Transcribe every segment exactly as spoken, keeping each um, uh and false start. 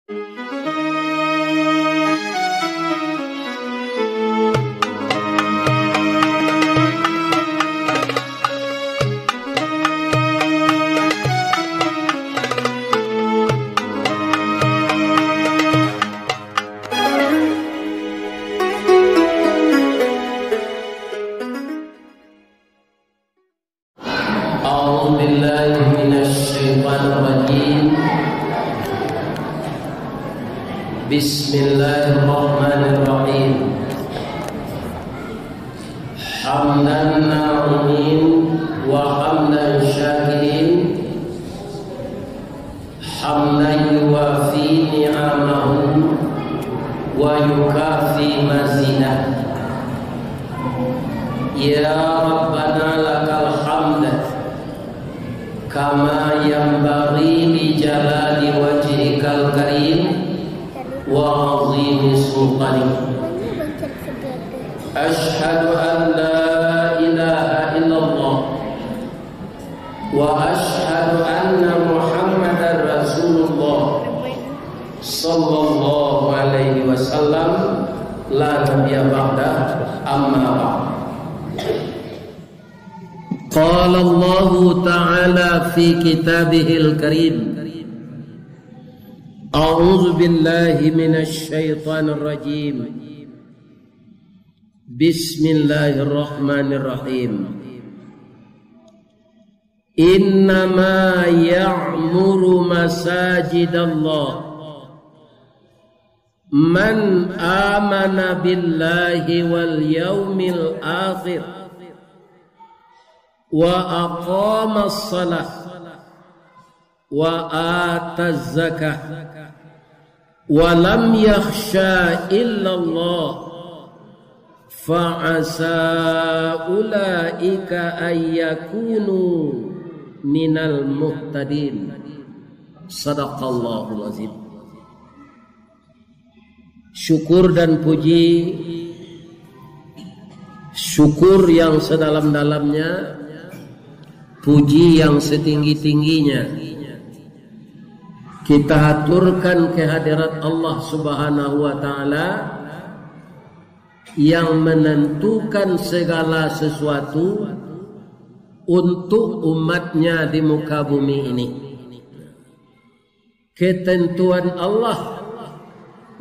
أعوذ بالله من الشيطان الرجيم. بسم الله الرحمن الرحيم. حمد الناعمين وحمد الشاكرين، حمدا يوافي نعمه ويكافئ مزيده. يا ربنا لك الحمد كما ينبغي لجلال وجهك الكريم وعظيم سلطانك. أشهد أن لا إله إلا الله وأشهد أن محمدا رسول الله صلى الله عليه وسلم لا نبي بعده، أما بعد. قال الله تعالى في كتابه الكريم، أعوذ بالله من الشيطان الرجيم. بسم الله الرحمن الرحيم. إنما يعمر مساجد الله من آمن بالله واليوم الآخر وأقام الصلاة وآتى الزكاة ولم يخش إلا الله فعسى أولئك أن يكونوا من المهتدين. صدق الله العظيم. Syukur dan puji, syukur yang sedalam-dalamnya, puji yang setinggi-tingginya, kita haturkan ke hadirat Allah Subhanahu wa Ta'ala yang menentukan segala sesuatu untuk umatnya di muka bumi ini. Ketentuan Allah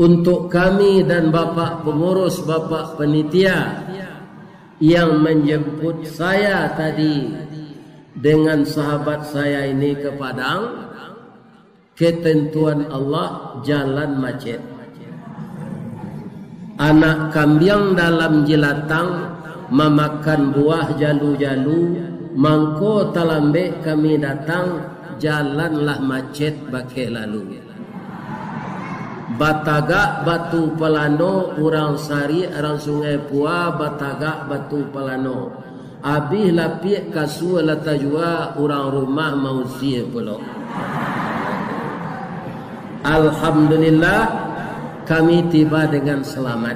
untuk kami dan Bapak Pengurus, Bapak Penitia yang menjemput saya tadi dengan sahabat saya ini ke Padang, ketentuan Allah jalan macet. Anak kambiang dalam jilatang mamakan buah jalu-jalu, mangko talambek kami datang, jalan lah macet bakeh lalu. Batagak Batu Palano, urang Sarik, urang Sungai Pua, batagak Batu Palano. Abih lapiak kasua lah tajua, urang rumah mausia pulo. Alhamdulillah, kami tiba dengan selamat.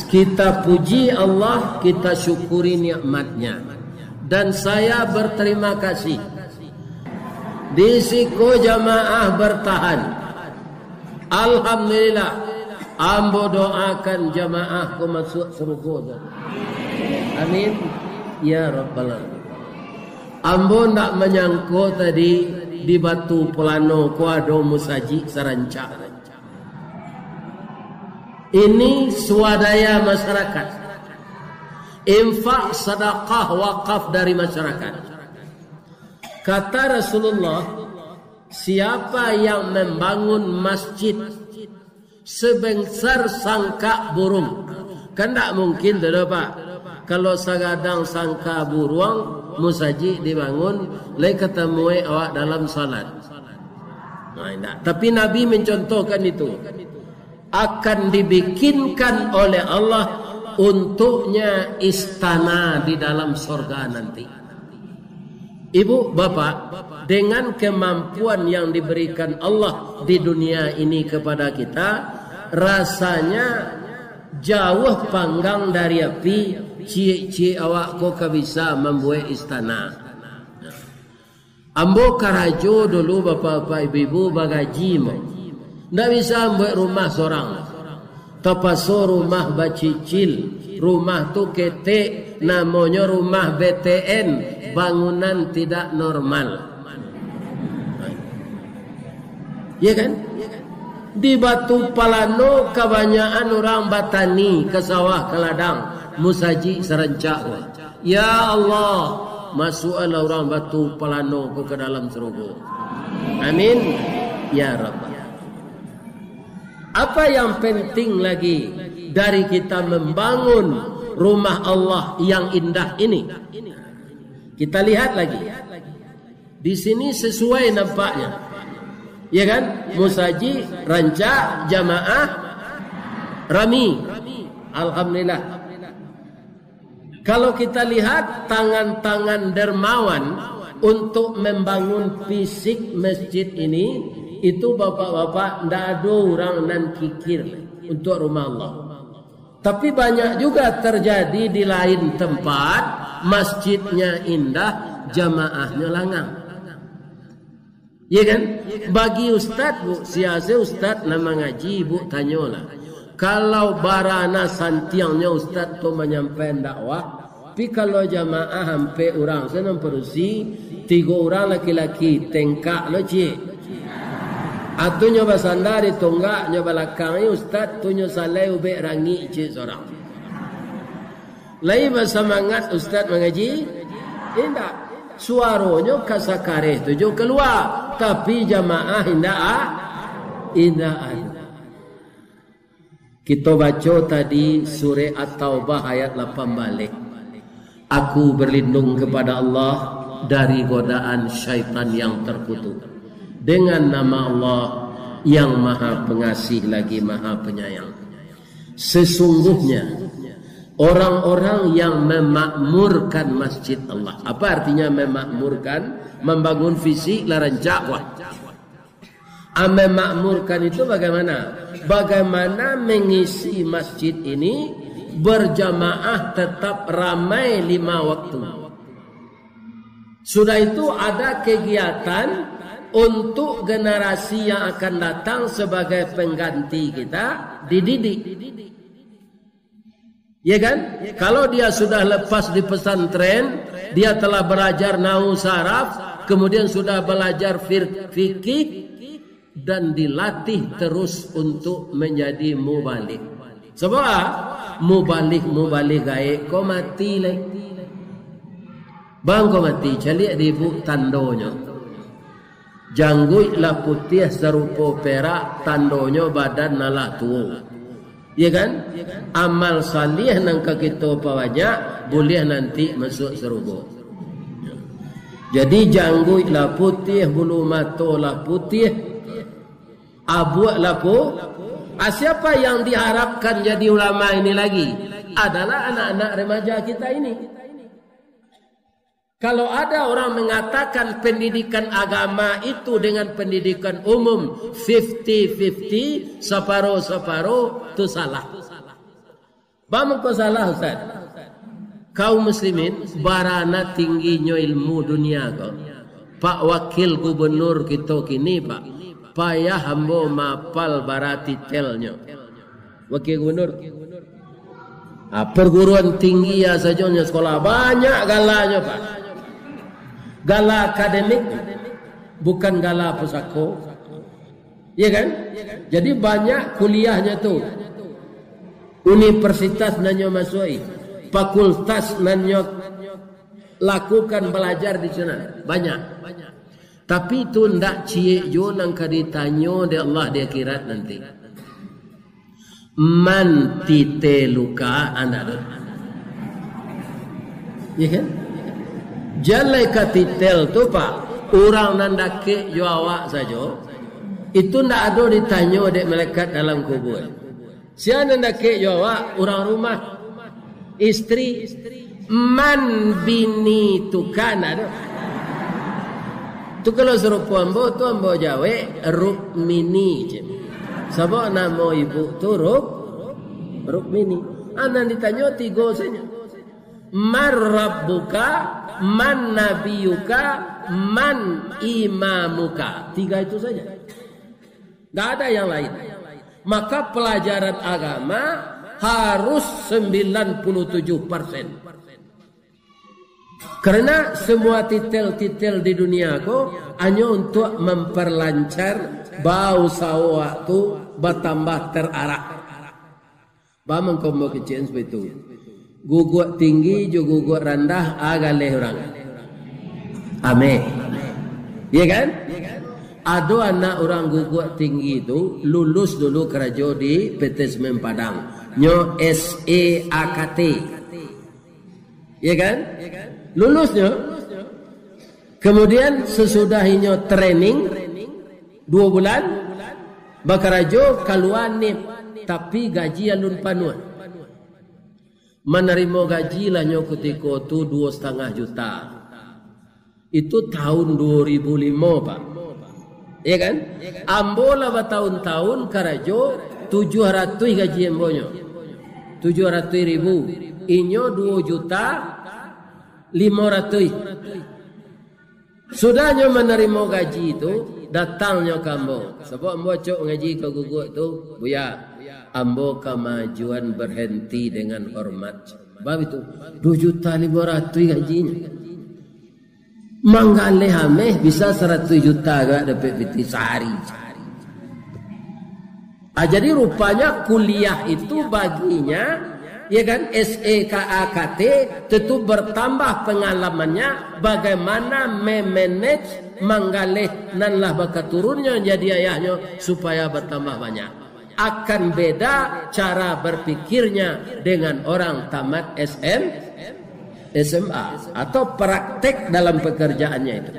Kita puji Allah, kita syukuri nikmat-Nya. Dan saya berterima kasih. Di siko jamaah bertahan. Alhamdulillah, ambo doakan jamaah ko masuak sarugo tu. Amin. Ya Rabbal Alamin. Ambo ndak manyangko tadi di Batu Palano ko ado musajik sarancak. Ini swadaya masyarakat. Infak, sadakah, wakaf dari masyarakat. Kata Rasulullah, siapa yang membangun masjid sebesar sangkak burung, kan ndak mungkin tu doh, Pak. Kalau sagadang sangka buruang, musajik dibangun, lai katamuai awak dalam salat. Nah, indak. Tapi Nabi mencontohkan itu. Akan dibikinkan oleh Allah untuknya istana di dalam sorga nanti. Ibu, Bapak, dengan kemampuan yang diberikan Allah di dunia ini kepada kita, rasanya jauh panggang dari api, ciek-ciek awak ko ka bisa mambuek istana. Ambo karajo dulu, bapak-bapak, ibu-ibu, bagaji ambo. Ndak bisa ambo buek rumah sorang. Tapaso rumah bacicil. Rumah tu ketek, namonyo rumah B T N, bangunan tidak normal. Ya kan? Di Batu Palano kabanyakan urang batani ka sawah, ka ladang, musajik sarancak ko. Ya Allah, masuakkanlah urang Batu Palano ko ka dalam sarugo. Amin. Ya Rabbal. Apa yang penting lagi dari kita membangun rumah Allah yang indah ini? Kita lihat lagi. Di sini sesuai nampaknya. Ya kan? Musajik rancak, jamaah rami. Alhamdulillah. Kalau kita lihat tangan-tangan dermawan untuk membangun fisik masjid ini, itu bapak-bapak, ndak ado urang nan kikir untuk rumah Allah. Tapi banyak juga terjadi di lain tempat, masjidnya indah, jamaahnyo langang. Ya kan? Bagi ustaz, Bu, sia se ustaz nan mangaji, Bu, tanyolah. Kalau barana santiangnyo ustaz tu manyampaian dakwah, tapi kalau jamaah ampek urang, se nan padusi, tigo urang laki-laki, tengkak lo ciek. Atu nyo basanda di tonggak, nyo balakang ni ustaz, tu nyo salai ubek rangik ciek sorang. Lai basamangat ustaz mangaji? Indak. Suaronyo ka sakareh tu jo kalua, tapi jamaah indak a-, indak ado. Kito baco tadi surah At-Taubah ayat lapan baleh. Aku berlindung kepada Allah dari godaan syaitan yang terkutuk. Dengan nama Allah yang Maha Pengasih lagi Maha Penyayang. Sesungguhnya, orang-orang yang memakmurkan masjid Allah. Apa artinya memakmurkan? Membangun fisik lah rancak, wah. Ah, memakmurkan itu bagaimana? Bagaimana mengisi masjid ini berjamaah tetap ramai lima waktu. Sudah itu ada kegiatan untuk generasi yang akan datang sebagai pengganti kita dididik. Ya kan? Kalau dia sudah lepas di pesantren, dia telah belajar nahwu saraf, kemudian sudah belajar fir-, fikih, dan dilatih terus untuk menjadi mubalig. Sebab mubalig-mubalig gaek ko mati lai. Bang ko mati, caliak di ibu tandonyo. Jangguik lah putiah sarupo perak, tandonyo badan nan lah tuo. Ya kan? Amal salih nan ka kito pabanyak, buliah nanti masuak sarugo. Jadi, jangguik lah putiah, bulu mato lah putiah, abuak lah pu-, ah, siapa yang diharapkan jadi ulama ini lagi? Adalah anak-anak remaja kita ini. Kalau ada orang mengatakan pendidikan agama itu dengan pendidikan umum fifty fifty, saparo-saparo, tu salah. Baa mangko salah, Ustaz? Kaum muslimin, barana tingginyo ilmu dunia ko, Pak Wakil Gubernur kito kini, Pak, payah ambo maapal bara titelnyo. Wakil Gubernur. Ah, perguruan tinggi ya sajo nyo sekolah, banyak galanyo, Pak. Gala akademik, bukan gala pusako. Ya kan? Jadi banyak kuliahnyo tu. Universitas nan nyo masuaki, fakultas nan nyo lakukan belajar di sana, banyak. Tapi tu ndak ciek juo nan ka ditanyo dek Allah di akhirat nanti. Man titeluka, anda tu. Ya kan? Jan lai ka titel tu, Pak. Urang nan dakek jo awak sajo, itu ndak ado ditanyo dek malaikat dalam kubua. Sia nan dakek jo awak? Urang rumah, istri. Man bini tu kan ado. Tu kalau sarupo ambo tu, ambo jawek Rukmini je. Sabab namo ibu tu Ruk-, Rukmini. Ah, nan ditanyo tigo sajo. Man rabbuka, man nabiyuka, "Man imamuka?" Tiga itu saja. Nggak ada yang lain. Maka pelajaran agama harus sembilan puluh tujuh persen. Karena semua titel-titel di dunia ko hanyo untuak mamparlancar bausaho awak tu batambah tararak. Ba mangko ambo kecek seperti itu. Guguak tinggi jo guguak randah, a galeh urang? Ameh. Iya kan? Ado anak urang guguak tinggi tu lulus dulu karajo di P T Semen Padang. Nyo S E A K T. Iya kan? Lulusnyo. Kemudian sesudah inyo training duo bulan, bakarajo, kalua nip, tapi gaji alun panuah. Manarimo gaji lah nyo kutiko tu duo satangah juta. Itu tahun duo ribu limo, Pak. Iya kan? Ambo lah batahun-tahun karajo, tujuah ratuih gaji ambonyo. Tujuah ratuih ribu. Inyo duo juta limo ratuih. Sudah nyo manarimo gaji tu, datang nyo ka ambo. Sabab ambo acok ngaji ka guguak tu, "Buya, ambo kamajuan berhenti dengan hormat." Bab itu, duo juta limo ratuih gajinyo. Manggaleh ameh bisa saratuih juta gak dapek piti sahari. Ah, jadi rupanya kuliah itu baginya, ya kan, S E K A K T, tentu bertambah pengalamannya, bagaimana memanage manggaleh nan lah bakaturunnyo jadi ayahnyo supaya bertambah banyak. Akan beda cara berpikirnya dengan orang tamat S M, S M A, atau praktek dalam pekerjaannya itu.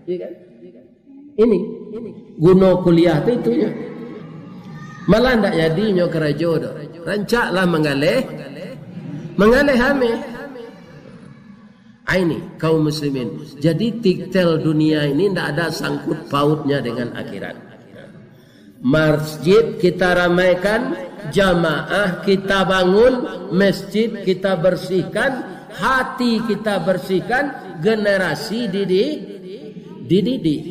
Iya kan? Ini guno kuliah tu itunyo. Malah ndak jadi nyo karajo doh. Rancaklah manggaleh, manggaleh ameh. Ah, ini, kaum muslimin. Jadi, titel dunia ini ndak ada sangkut pautnya dengan akhirat. Masjid kita ramaikan, jamaah kita bangun, masjid kita bersihkan, hati kita bersihkan, generasi didi-, dididik.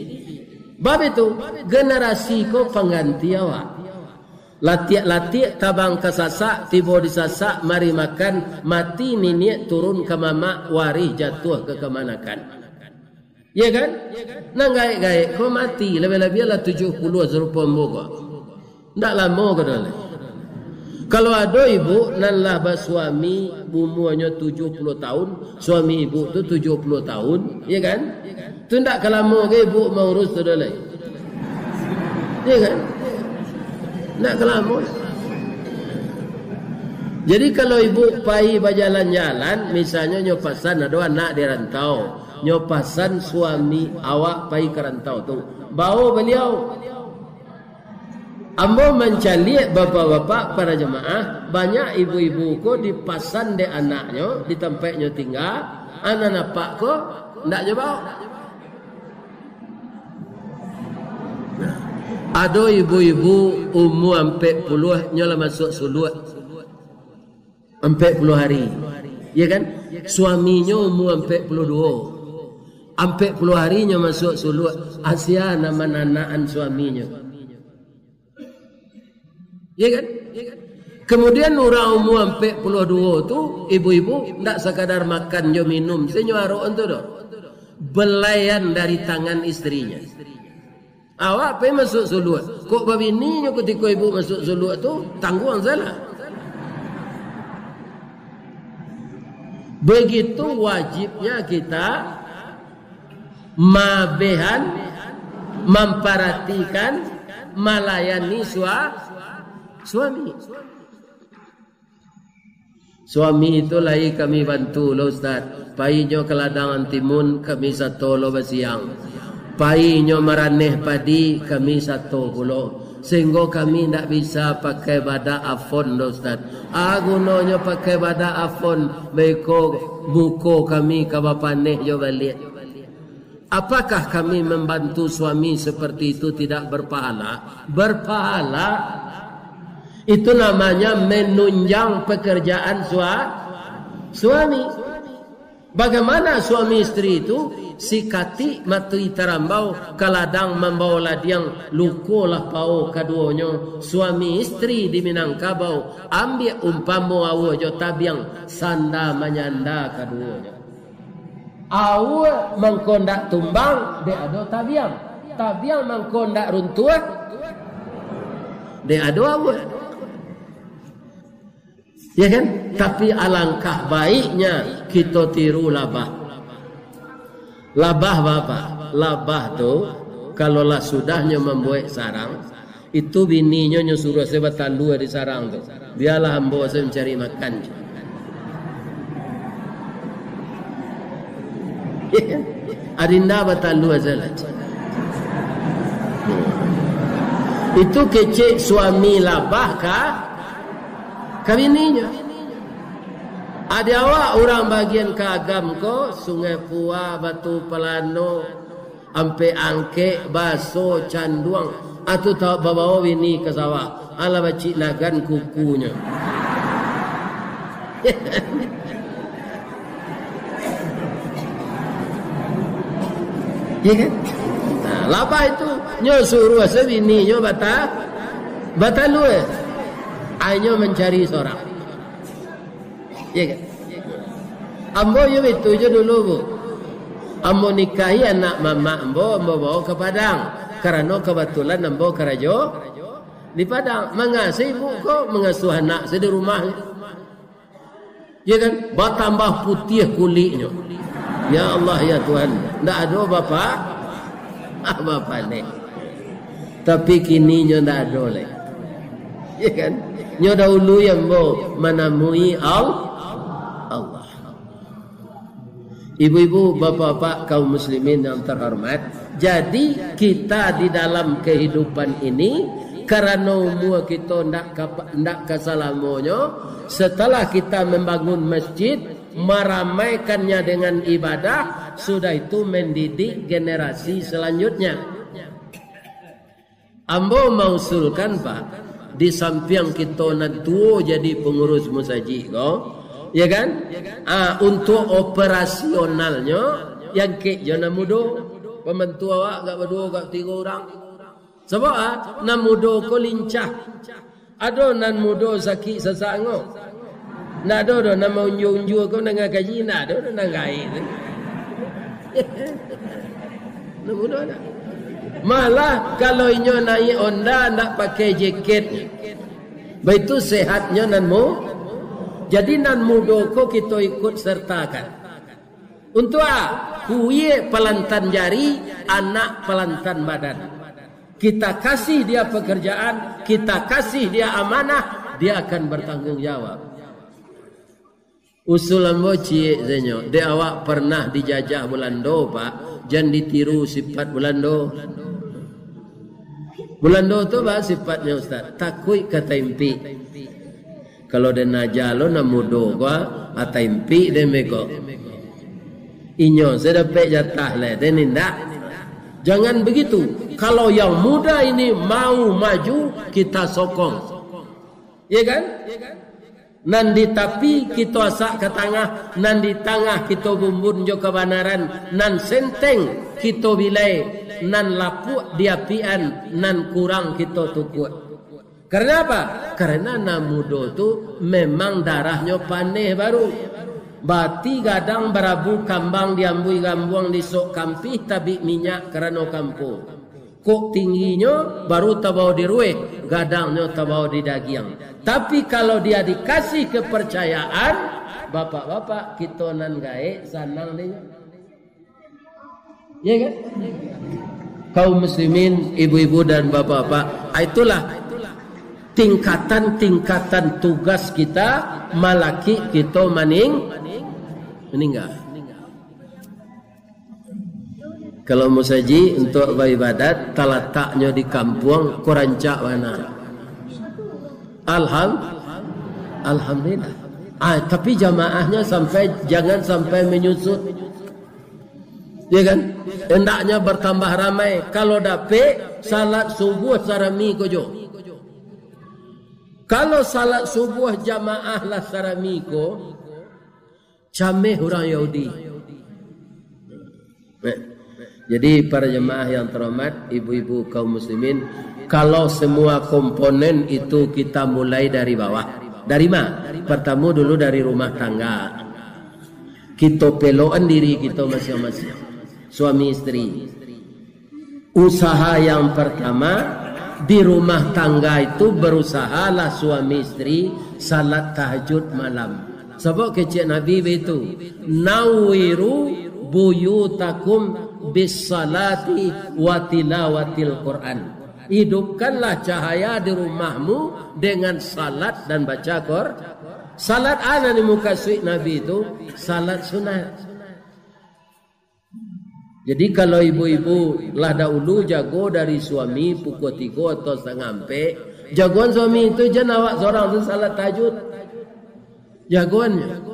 Bab itu, generasi ko pangganti awak. Latiak-latiak tabang ka sasak, tibo di sasak, mari makan, mati niniak turun ka mamak, warih jatuah ka kamanakan. Ya kan? Nan gaek-gaek ko mati, labiah-labiah lah tujuah puluah sarupo ambo ko. Ndak lamo ko doh lai. Kalau ado ibu nan lah basuami, umuanyo tujuah puluah tahun, suami ibu tu tujuah puluah tahun, ya kan? Tu ndak ka lamo ge ibu maurus tu doh lai. Ya kan? Ndak ka lamo. Jadi, kalau ibu pai bajalan-jalan, misalnyo nyo pasan ado anak di rantau, nyo pasan suami awak pai ka rantau tu, bao baliau. Ambo mancaliak bapak-bapak para jamaah, banyak ibu-ibu ko dipasan dek anaknyo di tampaiknyo tingga, anak apak ko ndak nyo bao. Ado ibu-ibu umua ampek puluah, nyo lah masuak suluak. Ampek puluah hari. Ya kan? Suaminyo umua ampek puluah duo. Ampek puluah hari nyo masuak suluak. Asia nan mananakan suaminyo. Ya kan? Kemudian urang umua ampek puluah duo tu, ibu-ibu, ndak sakadar makan jo minum, se nyo arok tu doh. Belaian dari tangan istrinya. Awak pai masuak suluak. Kok babininyo kutiko ibu masuak suluak tu, tangguang salah. Begitu wajibnya kita mabehan, mamparatikan, malayani sua-, suami. Suami tu lai kami bantu lo, Ustaz. Painyo ka ladang antimun, kami sato lo basiang. Painyo maraneh padi, kami sato pulo. Sehinggo kami ndak bisa pakai badak Avon doh, Ustaz. A gunonyo pakai badak Avon, beko muko kami ka bapaneh jo baliak. Apakah kami membantu suami seperti itu tidak berpahala? Berpahala. Itu namanya menunjang pekerjaan sua-, suami. Bagaimana suami istri itu Sikatik matui tarambau, ka ladang mambawo ladiang, luko lah pao kaduonyo, suami istri di Minangkabau, ambiak umpamo aua jo tabiang, sanda manyanda kaduonyo. Aua mangko ndak tumbang, dek ado tabiang. Tabiang mangko ndak runtuah, dek ado aua. Ya kan? Tapi alangkah baiknya kito tiru labah. Labah, Bapak, labah tu, kalau lah sudahnyo mambuek sarang, itu bininyo nyo suruah se batalua di sarang tu. Bialah ambo se mancari makan. Adinda batalua se lah. Itu kecek suami labah ka, ka bininyo. Adi awak urang bagian ka Agam ko, Sungai Pua, Batu Palano, Ampek Angkek, Baso, Canduang, atu tawak babawo bini ka sawah, alah bacik nagan kukunyo. Ya kan? Nah, labah itu, nyo suruah se bininyo bata-, batalua. Ainyo mancari sorang. Ya kan? Ambo yo itu jo dulu, Bu. Ambo nikahi anak mamak ambo, ambo bawo ka Padang. Karano kabatulan ambo karajo di Padang. Mangasuah ibu ko, mangasuah anak se di rumah. Ya kan? Batambah putiah kuliknyo. Ya Allah, ya Tuhan. Ndak ado bapa-, bapa ni. Tapi kini nyo ndak ado lai. Ya kan? Nyo dahulu yang mau manamui Al-, Allah. Ibu-ibu, bapak-bapak, kaum muslimin yang terhormat, jadi kita di dalam kehidupan ini, karano umua kito ndak ka, ndak ka salamonyo, setelah kita membangun masjid, maramaikannya dengan ibadah, sudah itu mendidik generasi selanjutnya. Ambo mausulkan, Pak, di sampiang kito nan tuo jadi pangurus musajik ko, ya kan? Ah, untuk operasionalnyo, angkek jo nan mudo, pambantu awak agak baduo, agak tigo urang. Sabab, ah, nan mudo ko lincah. Ado nan mudo sakik sasak angok. Ndak ado doh nan maunjua-unjua ko nan kaji, ndak ado doh nan gaek tu. Nan mudo ndak. Malah, kalau inyo naik Honda, ndak pakai jaket. Baitu sehatnyo nan mu-, jadi nan mudo ko kito ikut sertakan. Untuak, kuek palantan jari, anak palantan badan. Kita kasih dia pekerjaan, kita kasih dia amanah, dia akan bertanggung jawab. Usul ambo ciek sajo, dek awak pernah dijajah Bulando, Pak, jan ditiru sifat Bulando. Bulando tu, Pak, sifatnyo, Ustaz, takuik ka taimpik. Kalau den aja lo nan mudo ko, ah, taimpik den beko. Inyo se dapek jatah lai, den indak. Jangan begitu. Kalau yang muda ini mau maju, kita sokong. Ya kan? Nan di tapi kito asak ka tangah, nan di tangah kito bumbun jo kabanaran, nan senteng kito bilai, nan lapuak di apian, nan kurang kito tukuak. Karena apa? Karena nan mudo tu memang darahnyo paneh baru. Bati gadang barabu kambang diambuih gambuang di sok kampih tabik minyak karano kampo. Kok tingginyo baru tabao di rueh, gadangnyo tabao di dagiang. Tapi kalau dia dikasih kepercayaan, bapak-bapak, kito nan gaek sanang dinyo. Ya kan? Kaum muslimin, ibu-ibu dan bapak-bapak, ah, itulah tingkatan-tingkatan tugas kita malakik kito maning-, maningga. Kalau musajik untuk baibadat, talataknyo di kampuang, ko rancak bana. Alham-, Alhamdulillah. Ah, tapi jamaahnyo sampai, jangan sampai menyusut. Ya kan? Hendaknya bertambah ramai. Kalau dapek, salat subuh sarami ko jo. Kalau salat subuh jamaah lah sarami ko, cameh urang Yahudi. Jadi, para jemaah yang terhormat, ibu-ibu kaum muslimin, kalau semua komponen itu kita mulai dari bawah, dari ma? Pertama dulu dari rumah tangga. Kito pelokan diri kito masing-masing, suami isteri. Usaha yang pertama, di rumah tangga itu berusahalah suami isteri salat tahajud malam. Sabab kecek Nabi baitu, "Nawiru buyutakum bis salati wa tilawatil Quran." Hidupkanlah cahaya di rumahmu dengan salat dan baca Qur-, salat a nan dimukasuik Nabi tu, salat sunat. Jadi, kalau ibu-ibu lah dahulu jago dari suami pukua tigo atau satangah ampek, jagoan suami tu, jan awak sorang tu salat tahajud. Jagoannyo.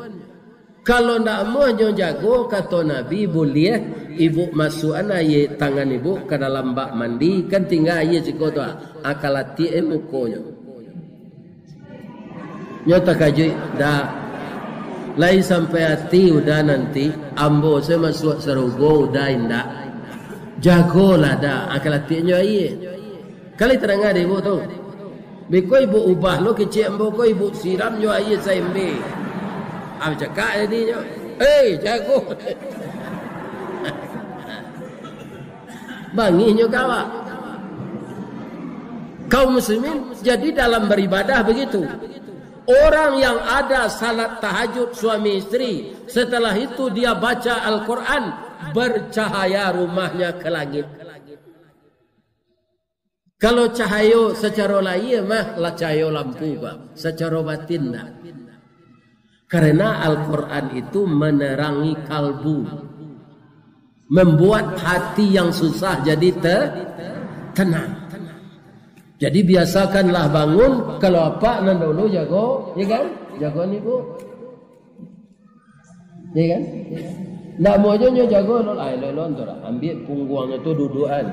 Kalau ndak amuah nyo jago, kato Nabi, buliah ibu masuakan aia tangan ibu ka dalam bak mandi, kan tingga aia siko tu, ah, ka latiak, eh, mukonyo. Nyo takajuik, "Dak, lai sampai ati Uda nanti, ambo se masuak sarugo, Uda indak. Jagolah, Dak, angkalatiknyo aia." Kali tadanga dek ibu tu. Beko ibu ubah lo kecek ambo ko, ibu siram jo aia saembe. Ah, cakak jadinyo. Hei, jago. Bangihnyo ka awak. Kaum muslimin, jadi dalam beribadah begitu. Orang yang ada salat tahajud suami isteri, setelah itu dia baca Al-Quran, bercahaya rumahnya ke langit. Kalau cahayo sacaro lahia mah, lah cahayo lampu, Pak. Sacaro batin, ndak. Karena Al-Quran itu menerangi kalbu, membuat hati yang susah jadi te-, tenang. Jadi, biasakanlah bangun, kalau apak nan dulu jago, ya kan? Jagoan ibu. Ya kan? Ndak mau jo nyo jago, lo, ah, elok-elok tu lah. Ambiak pungguangnyo tu dudukan.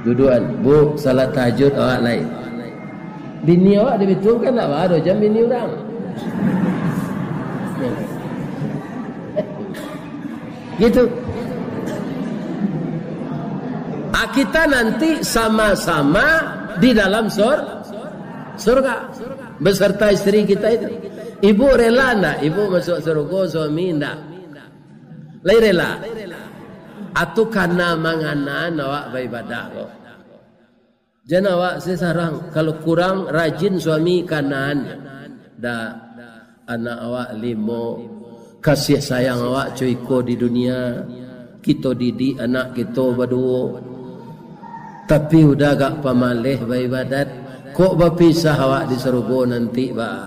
Dudukan. "Bu, salat tahajud awak lai." Bini awak dibituangkan ndak ba, ado jam bini urang. Gitu. Ah, kita nanti sama-sama di dalam sur-, surga beserta isteri kita itu. Ibu rela ndak ibu masuk surga, suami ndak? Lai rela. Atu kana manganaan awak baibadah ko. Jan awak se sarang, kalau kurang rajin suami kanaan. Dak, anak awak limo, kasih sayang awak co iko di dunia, kito didik anak kito baduo. Tapi Uda agak pamaleh baibadat, kok bapisah awak di sarugo nanti, ba?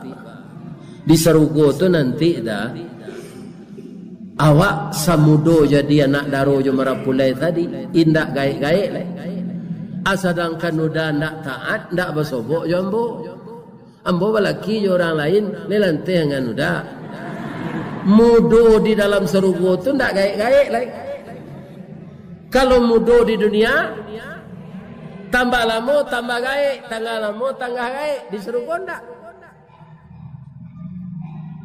Di sarugo tu nanti, Da, awak samudo jadi anak daro jo marapulai tadi, indak gaek-gaek lai. Ah, sadangkan Uda ndak taat, ndak basobok jo ambo. Ambo balaki jo urang lain, lai lanteh angan Uda. Mudo di dalam sarugo tu ndak gaek-gaek lai. Kalau mudo di dunia, tambah lamo tambah gaek, tambah lamo tambah gaek, di sarugo ndak.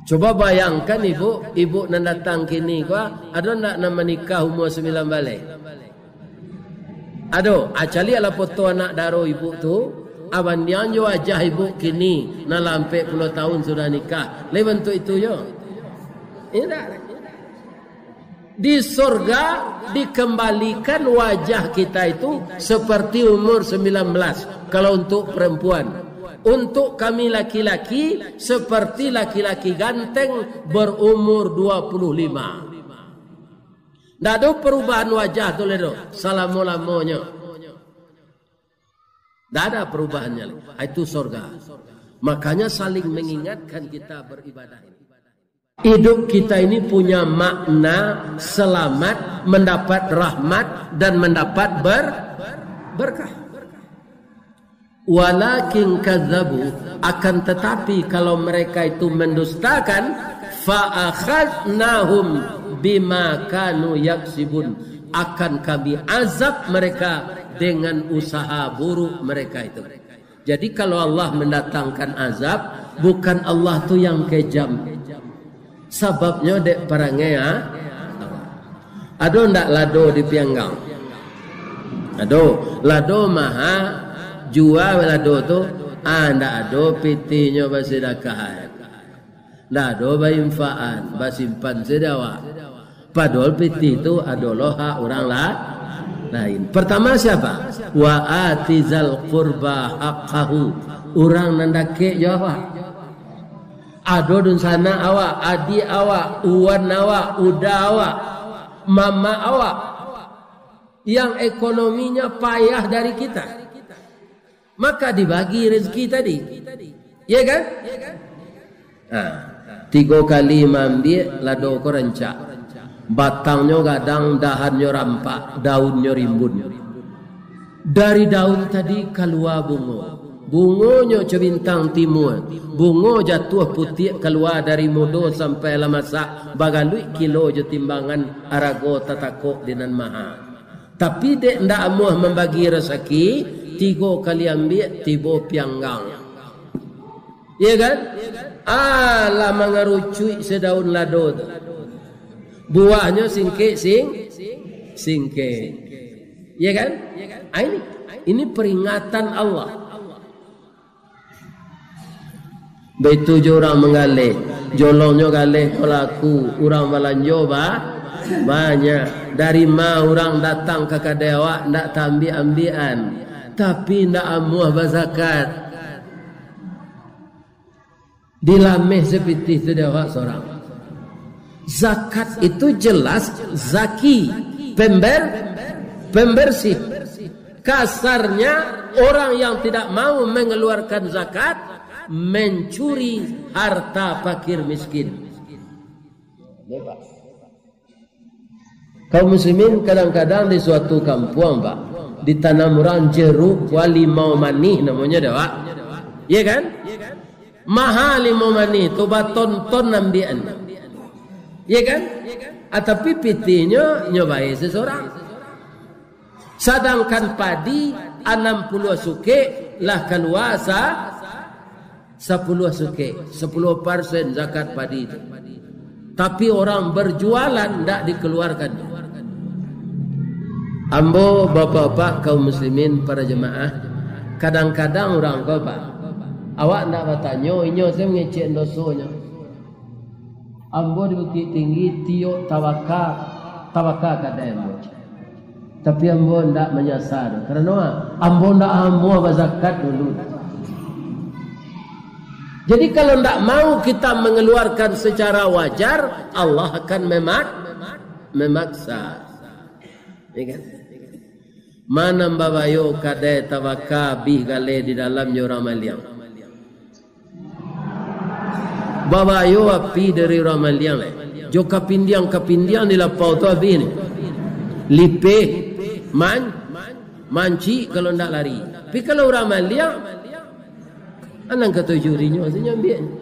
Coba bayangkan, ibu, ibu nan datang kini ko, ado ndak nan manikah umua sambilan baleh? Ado, ah, caliaklah foto anak daro ibu tu, ah, bandiang jo wajah ibu kini, nan lah ampek puluah tahun sudah nikah. Lai bantuak itu jo? Indak. Di sorga dikembalikan wajah kita itu seperti umur sembilan belas, kalau untuk perempuan. Untuk kami laki-laki, seperti laki-laki ganteng berumur dua puluh lima. Ndak ado perubahan wajah tu lai doh, salamo-lamonyo. Ndak ada perubahannya lai. Ah, itu sorga. Makanya saling mengingatkan kita beribadah ini. Hidup kita ini punya makna selamat, mendapat rahmat, dan mendapat ber-, berkah. Walakin kadzabu, akan tetapi kalau mereka itu mendustakan, fa akhadnahum bima kanu yaksibun, akan kami azab mereka dengan usaha buruk mereka itu. Jadi, kalau Allah mendatangkan azab, bukan Allah tu yang kejam. Sababnyo dek parangai, ah, Ado ndak lado di Pianggang? Ado. Lado maha, jua lado tu, ah, ndak ado pitihnyo basidakahan. Ndak ado bainfakan, basimpan sajo awak. Padahal pitih tu ado lo hak urang la-, lain. Pertama siapa? Wa ati zal qurba haqqahu. Urang nan dakek jo awak. Ado dunsanak awak, adiak awak, wan awak, uda awak, mamak awak, yang ekonominya payah dari kita. Maka dibagi rezeki tadi. Ya kan? Ha, tigo kali maambiak lado ko rancak. Batangnyo gadang, dahannyo rampak, daunnyo rimbun. Dari daun tadi kalua bungo. Bungonyo co bintang timua. Bungo jatuah putiak kalua dari mudo sampai lah masak, bagaluik kilo jo timbangan, arago tatakok di nan maha. Tapi dek ndak amuah mambagi rasaki, tigo kali ambiak, tibo Pianggang. Iya kan? Alah mangarucuik sadaun lado tu. Buahnyo singkek sing-, singkek. Iya kan? Ah, ini, ini peringatan Allah. Baitu jo urang manggaleh, jolongnyo galeh ko laku, urang balanjo ba-, banyak. Dari ma urang datang ka kadai awak, ndak taambiak-ambiakan, tapi ndak amuah bazakat. Dilameh sapitih tu dek awak sorang. Zakat itu jelas zaki, pember-, pembersih. Kasarnya, orang yang tidak mau mengeluarkan zakat mencuri harta fakir miskin. Kaum muslimin, kadang-kadang di suatu kampuang, Pak, ditanam urang jeruk, buah limau manih namonyo, dah, Pak? Iya kan? Maha limau manih tu, baton-ton ambiakan. Iya kan? Ah, tapi pitihnyo nyo bae sesorang. Sadangkan padi anam puluah sukek lah kalua sa-, sapuluah sukek, sapuluah persen zakat padi tu. Tapi orang berjualan ndak dikeluarkan. Ambo, bapak-bapak, kaum muslimin, para jemaah, kadang-kadang urang ko, Pak, awak ndak batanyo, inyo sajo mangecek dosonyo. Ambo di Bukittinggi, tiok tabaka, tabaka kadai ambo. Tapi ambo ndak manyasa doh. Karano ambo ndak amuah bazakat dulu. Jadi, kalau ndak mau kita mengeluarkan secara wajar, Allah akan memak-, memaksa. Ya kan? Ma nan babayo kadai tabaka, abih galeh di dalamnyo urang maliang. Babayo api dari urang maliang lai. Jo kapindiang-kapindiang di lapau tu abih ni. Lipeh, man-, mancik kalau ndak lari. Tapi kalau urang maliang, anang kato jurinyo, sajo ambiaknyo.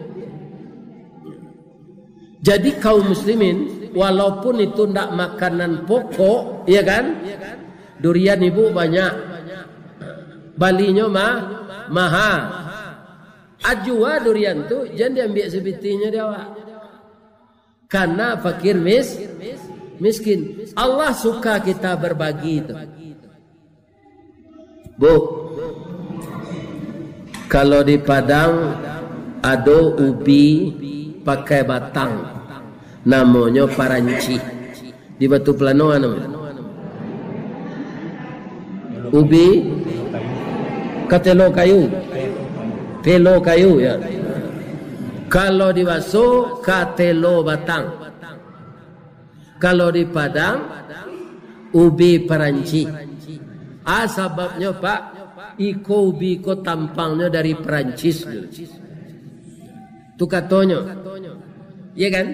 Jadi kaum muslimin, walaupun itu ndak makanan pokok, ya kan? Durian ibu banyak. Balinyo ma-, maha. Ajua durian tu, jan diambiak sapitihnyo di awak. Karena fakir mis-, miskin. Allah suka kita berbagi tu. Bu, kalau di Padang ado ubi pakai batang, namonyo parancih. Di Batu Pelano anu. Ubi, katelo kayu. Telo kayu, ya. Kalau di Baso, katelo batang. Kalau di Padang, ubi parancih. Ah, sababnyo, Pak, iko ubi ko tampangnyo dari Perancis dulu. Tu katonyo. Iya kan?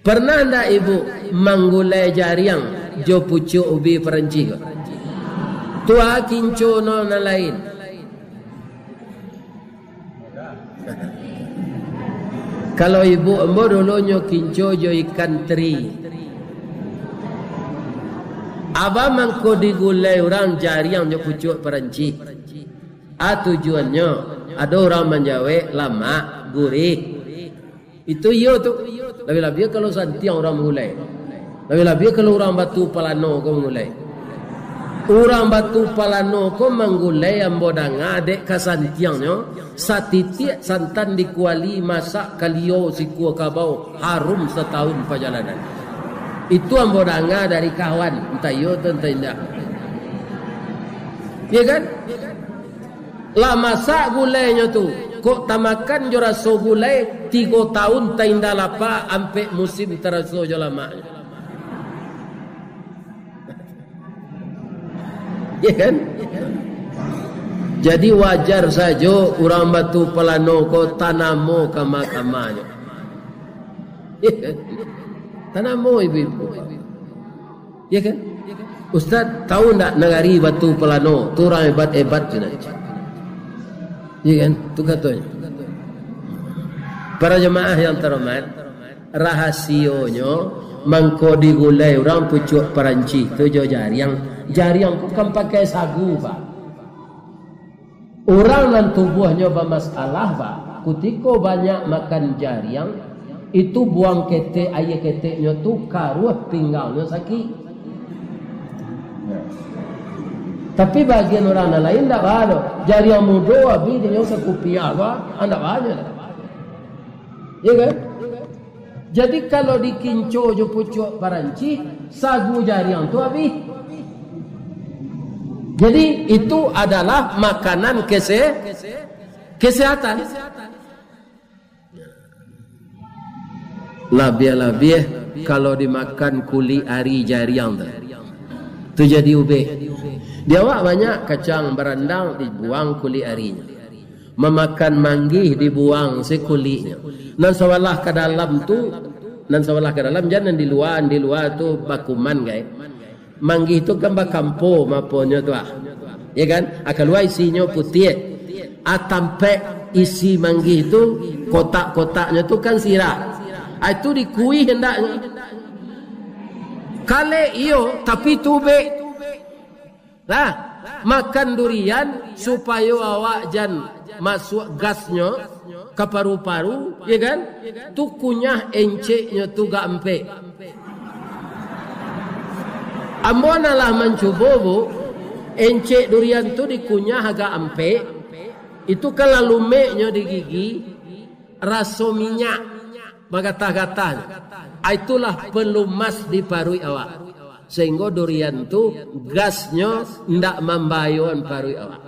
Pernah ndak ibu manggulai jariang jo pucuak ubi parancih ko? Tu a kinco no nan lain. Kalau ibu ambo dulu nyo kinco jo ikan teri. Abah mangko digulai urang jariang jo pucuak parancih. A tujuannyo, ado urang manjawek, lamak, gurih. Itu iyo tu. Labiah-labiah kalau santiang urang manggulai. Labiah-labiah kalau urang Batu Palano ko manggulai. Urang Batu Palano ko manggulai, ambo danga dek kasantiangnyo, satitiak santan di kuali, masak kalio sikua kabau, harum satahun pajalanan. Itu ambo danga dari kawan, antah iyo tu antah indak. Iyo kan? Lah masak gulainyo tu, kok tamakan jo raso gulai, tigo tahun taindak lapa, ampek musim taraso jo lamaknyo. Iyo kan? Jadi wajar sajo urang Batu Palano ko tanamo kama-kamanyo. Iyo kan? Tanamo ibu-ibu. Iyo kan? Ustaz, tahu ndak nagari Batu Palano? Tu urang hebat-hebat tu nah. Iyo kan? Tu katonyo. Para jamaah yang terhormat, rahasionyo mangko digulai urang pucuak parancis tu jo jariang. Jariang tu kan pakai sagu, Pak. Urang nan tubuahnyo bamasalah, Pak, kutiko banyak makan jariang, itu buang ketek, aia keteknyo tu karuah, pinggangnyo sakik. Tapi bagian urang nan lain ndak baa doh. Jariang mudo abih dinyo sakupiah, Pak, ndak baa doh. Iyo kan? Jadi, kalau dikinco jo pucuak parancis, sagu jariang tu abih. Jadi, itu adalah makanan kese-, kesehatan. Labiah-labiah kalau dimakan kulik ari jariang tu. Tu jadi ubek. Di awak banyak kacang barandang, dibuang kulik arinyo. Mamakan manggih, dibuang se kuliknyo. Nan sabalah ka dalam tu, nan sabalah ka dalam, jan nan di lua, di lua tu bakuman, gai. Manggih tu kan bakampo maponyo tu, ah. Ya kan? Ah, kalua isinyo putiah. Ah, tampek isi manggih tu, kotak-kotaknyo tu kan sirah. Ah, itu dikuih hendaknyo. Kalek iyo, tapi tubek. Nah, makan durian supayo awak jan masuak gasnyo ka paru-paru, ya kan? Tu kunyah enceknyo tu gak ampek. Ambo nan lah mancubo, Bu, encek durian tu dikunyah agak ampek, itu kan lah lumeknyo di gigi, raso minyak. Bagatah-gatah. Ah, itulah pelumas di paruik awak. Sehinggo durian tu gasnyo ndak mambahayoan paruik awak.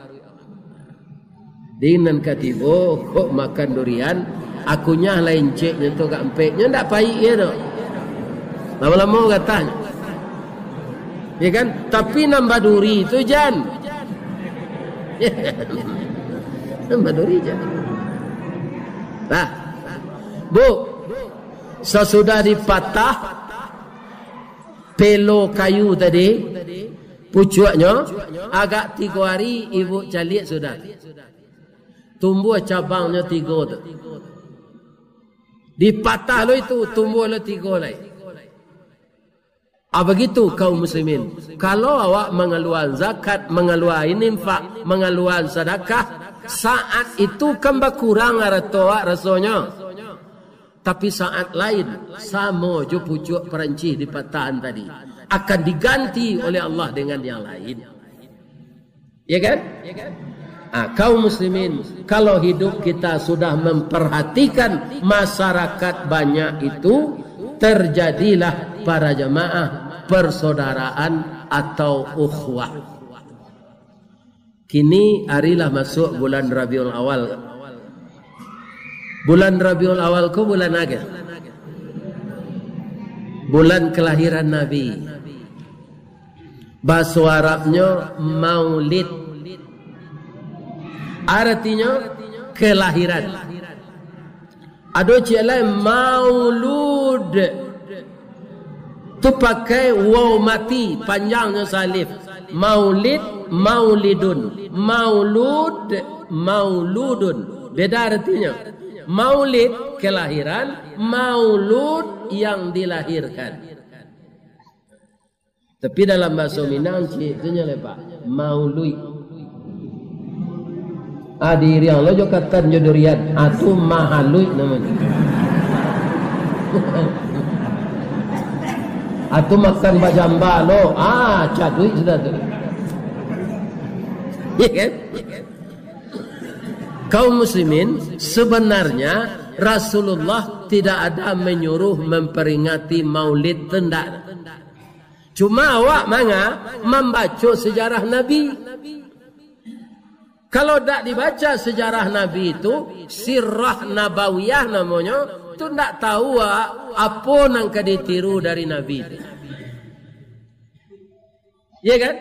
Di nan katibo, kok makan durian, akunyah lah enceknyo tu gak ampeknyo, ndak paik ye tu. Lamo-lamo gatahnyo. Ya kan? Tapi nan baduri tu jan. Nan baduri jan. Nah, Bu, sasudah dipatah pelo kayu tadi, pucuaknyo, agak tigo hari ibu caliak sudah. Tumbuah cabangnyo tigo tu. Dipatah lo itu, tumbuah lo tigo lai. Ah, begitu, kaum muslimin. Kalau awak mangaluan zakat, mangaluan infak, mangaluan sadakah, saat itu kan bakurang arato awak rasonyo. Tapi saat lain, samo jo pucuak Perancis di patahan tadi, akan diganti oleh Allah dengan yang lain. Ya kan? Ah, kaum muslimin, kalau hidup kita sudah memperhatikan masyarakat banyak itu, terjadilah para jamaah persaudaraan atau ukhuwah. Kini ari lah masuk bulan Rabiul Awal. Bulan Rabiul Awal ko bulan apo? Bulan kelahiran Nabi. Bahaso Arabnyo Maulid. Aratinyo kelahiran. Ado ciek lai maulud. Tu pakai waw mati, panjangnyo salif. Maulid, maulidun. Maulud, mauludun. Beda aratinyo. Maulid, kelahiran. Maulud, yang dilahirkan. Tapi dalam bahaso Minang, ciek tu nyo lepak, mauluik. Ah, diiriang lo jo katan jo durian. Ah, tu mahaluik namonyo. Atau makan bajamba lo, ah, caduik sudah tu. Iya kan? Kaum muslimin, sebenarnya Rasulullah tidak ada menyuruh memperingati Maulid, tu ndak. Cuma awak manga mambaco sejarah Nabi. Kalau dak dibaca sejarah Nabi tu, sirah nabawiyah namonyo, tu ndak tahu awak apo nan ka ditiru dari Nabi tu. Iya kan?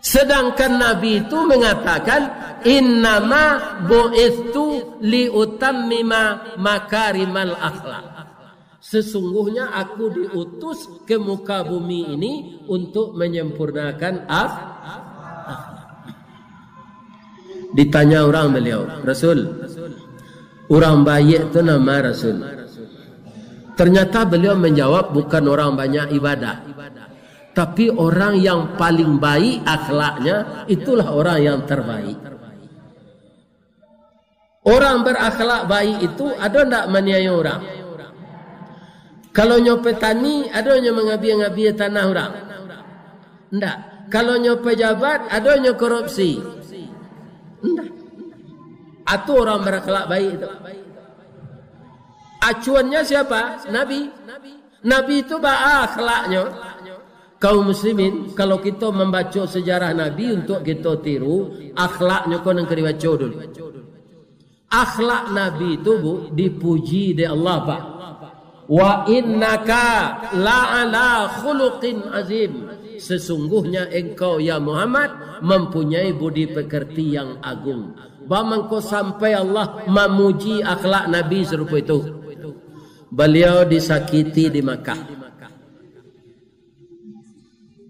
Sedangkan Nabi itu mengatakan, "Innama bu'itstu liutammima makarimal akhlak." Sesungguhnya aku diutus ke muka bumi ini untuk menyempurnakan akh-, akhlak. Ditanya orang beliau, "Rasul, urang baiak tu nan ma, Rasul?" Ternyata beliau menjawab, "Bukan orang banyak ibadah, tapi orang yang paling baik akhlaknya, itulah orang yang terbaik." Orang berakhlak baik itu ado ndak maniayo urang? Kalau nyo petani, ado nyo mangabia-ngabia tanah urang? Ndak. Kalau nyo pejabat, ado nyo korupsi? Ndak. Atu orang berakhlak baik itu. Acuannya siapa? Nabi. Nabi itu baa akhlaknyo? Kaum muslimin, kalau kito mambaco sejarah Nabi untuk kito tiru, akhlaknyo ko nan ka dibaco dulu. Akhlak Nabi tu, Bu, dipuji dek Allah, Pak. "Wa innaka la'ala khuluqin azim." Sesungguhnya engkau, ya Muhammad, mempunyai budi pekerti yang agung. Bamangko sampai Allah mamuji akhlak Nabi sarupo itu. Baliau disakiti di Makkah.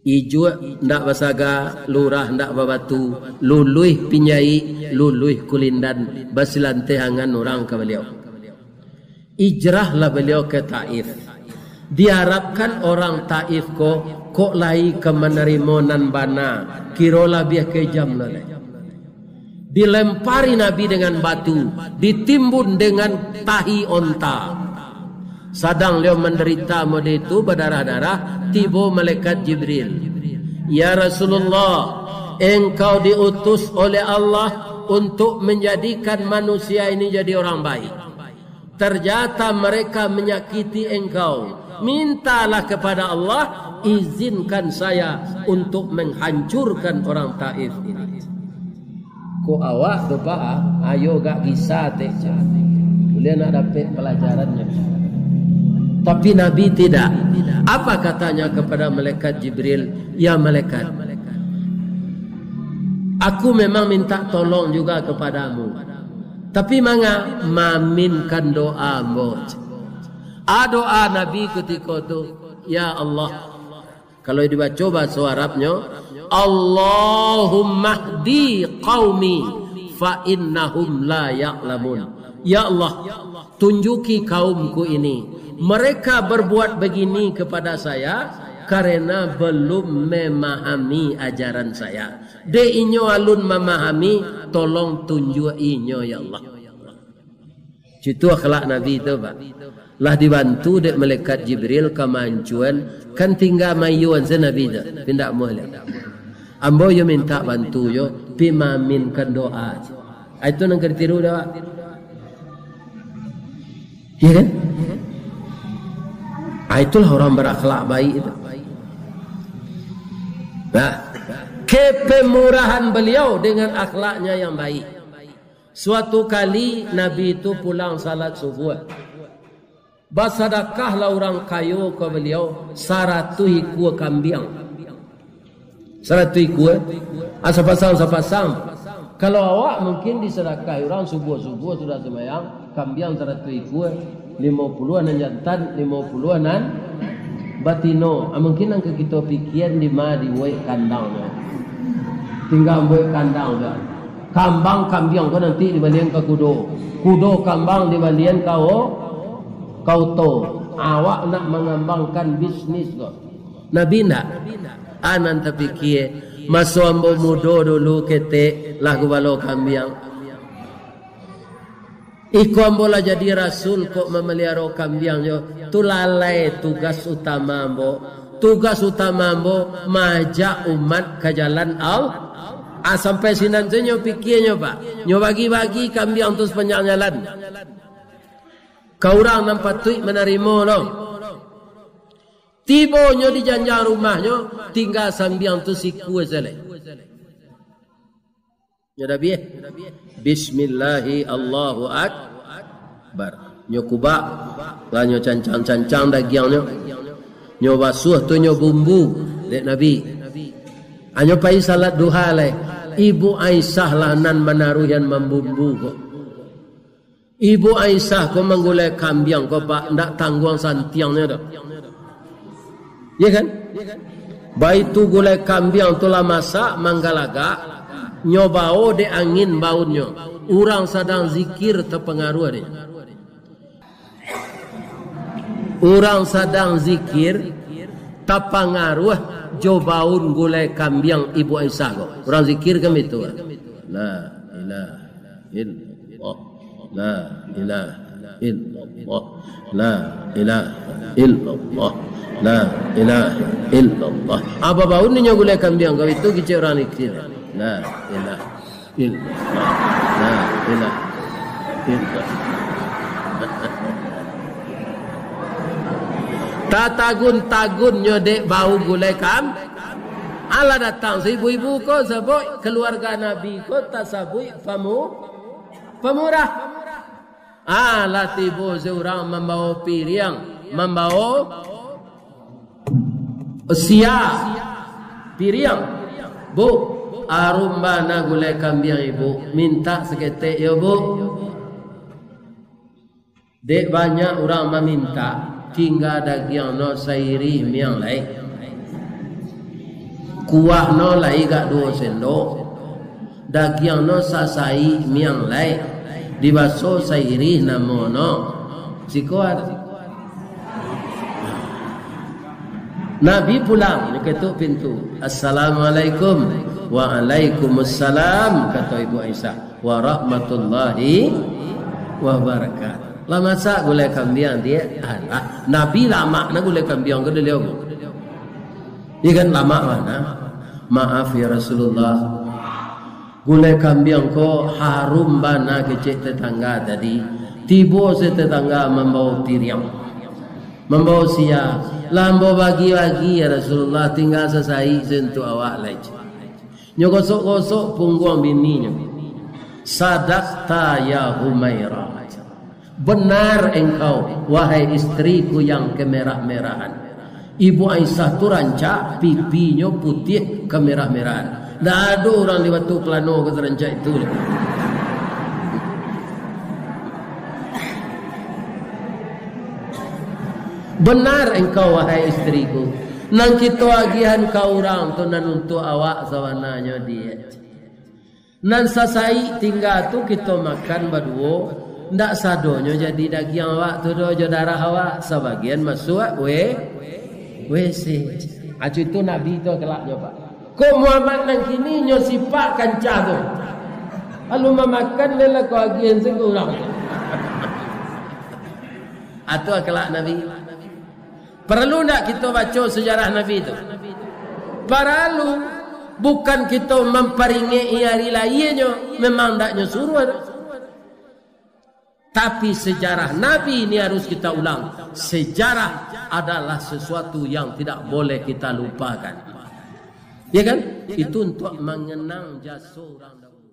Ijuak ndak basaga, lurah ndak babatu, luluih pinjaik, luluih kulindan, basilanteh angan urang ka baliau. Ijrahlah baliau ka Taif. Diarapkan orang Taif ko, kok lai ka manarimo nan bana, kiro labiah ka ijam lo lai. Dilempari Nabi dengan batu, ditimbun dengan tahi onta. Sadang baliau mandarita mode itu, badarah-darah, tibo malaikat Jibril. "Ya Rasulullah, engkau diutus oleh Allah untuk menjadikan manusia ini jadi orang baik. Ternyata mereka menyakiti engkau. Mintalah kepada Allah, izinkan saya untuk menghancurkan orang Taif ini." Kok awak tu, Pak, ah? Ayo gak gisa, teh. Buliah nak dapek pelajarannyo. Tapi Nabi tidak. Apa katanya kepada malaikat Jibril? "Ya malaikat, aku memang minta tolong juga kepadamu. Tapi manga, maaminkan doa ambo." A, doa Nabi kutiko tu, "Ya Allah," kalau dibaco bahaso Arabnyo, "Allahummahdi qaumi fa innahum la ya'lamun." "Ya Allah, tunjuki kaumku ini. Mereka berbuat begini kepada saya karena belum memahami ajaran saya. Dek inyo alun mamahami, tolong tunjuak inyo, ya Allah." Itu akhlak Nabi tu, Pak. Lah dibantu dek malaikat Jibril ka mancuan, kan tingga mayuan se Nabi tu, pindak muah liak. Ambo yo minta bantu yo, pi maaminkan doa. Ah, itu nan ka ditiru dek awak. Iya kan? Ah, itulah orang berakhlak baik itu. Nah, kepemurahan beliau dengan akhlaknya yang baik. Suatu kali, Nabi itu pulang salat subuh. Basadakahlah urang kayo ka baliau saratuih ikua kambiang. Saratuih ikua, ah, sapasang-sapasang. Kalau awak mungkin disadakahi urang subuh-subuh sudah sumbayang, kambiang saratuih ikua, limo puluah nan jantan, limo puluah nan batino. Ah, mungkin nan ka kito pikian di ma dibuek kandangnyo. Tingga buek kandang tu. Kambang kambiang ko nanti dibalian ka kudo. Kudo kambang dibalian ka o-, ka oto. Awak nak mangambangkan bisnis ko. Nabi ndak. A nan tapikia, maso ambo mudo dulu ketek, lah gubalo kambiang. Iko ambo lah jadi rasul kok mamaliaro kambiang jo, tu lalai tugas utama ambo. Tugas utama ambo maajak umat ka jalan Allah. Ah, sampai sinan tu nyo pikianyo, Pak. Nyo bagi-bagi kambiang tu sapanjang jalan. Ka urang nan patuik manarimo lo. Tibo nyo di janjang rumahnyo, tingga sambiang tu sikua sajo lai. Nyo dah bieh. Bismillahi Allahu Akbar. Nyo kubak, lah nyo cancang-cancang dagiangnyo. Nyo basuah tu nyo bumbu dek Nabi. Anyo pai salat duha lai. Ibu Aisyah lah nan manaruihan mambumbu ko. Ibu Aisyah ko manggulai kambiang ko, Pak, ndak tangguang santiangnyo doh. Iya kan? Baitu gulai kambiang tu lah masak, manggalagak, nyo bao dek angin baunnyo. Urang sadang zikir tapangaruah dek. Urang sadang zikir tapangaruah jo baun gulai kambiang Ibu Aisyah ko. Urang zikir kan baitu. La ilaha illallah. La ilaha illallah. La ilaha illallah. La ilaha illallah. Apo baun inyo gulai kambiang ko itu kecek urang zikir. La ilaha illallah. La ilaha illallah. Tatagun-tagunnyo dek bau gulai kam-, alah datang si ibu-ibu ko, sabuik kaluarga Nabi ko tasabuik pamu-, pamurah. Ah, lah tibo surang mambao piriang, mambao sia, piriang. "Bu, arum bana gulai kambiang Ibu, mintak saketek yo, Bu." Dek banyak urang mamintak, tingga dagiang no sairih miang lai. Kuah no lai gak duo sendok. Dagiang no sasaik miang lai. Dibaso sairih namo no. Siko ado. Nabi pulang, diketuk pintu. "Assalamualaikum." "Waalaikumsalam," kato Ibu Aisyah. "Warahmatullahi wabarakatuh." Lah masak gulai kambiang, dia. Alah, Nabi lamak na gulai kambiang ko diliau ko. Iya kan, lamak bana. "Maaf ya Rasulullah. Gulai kambiang ko harum bana," kecek tetangga tadi. Tibo se tetangga mambao piriang. Mambao sia. "Lah ambo bagi-bagi ya Rasulullah, tingga sasaik se untuak awak lai." Nyo gosok-gosok pungguang bininyo. "Sadakta ya Humairah. Benar engkau, wahai istriku yang kemerah-merahan." Ibu Aisyah tu rancak, pipinyo putiah kemerah-merahan. Ndak ado urang di Batu Kelano ko sarancak itu. "Benar engkau, wahai istriku. Nan kito agiahan ka urang tu nan untuak awak sabananyo, Diak. Nan sasaik tingga tu kito makan baduo, ndak sadonyo jadi dagiang awak tu doh jo darah awak, sabagian masuak we-, WC." Acu itu Nabi tu akalaknyo, Pak. Kok Muhammad nan kini nyo sipak kancah tu. Lalu mamakan deh lah kau agian se ka urang. Atu akalak Nabi. Paralu ndak kito baco sejarah Nabi tu? Paralu. Bukan kito mamparingek-i ari lahianyo, memang ndak nyo suruah tu. Tapi sejarah Nabi ini harus kita ulang. Sejarah adalah sesuatu yang tidak boleh kita lupakan. Ya kan? Itu untuk mengenang jasa orang dahulu.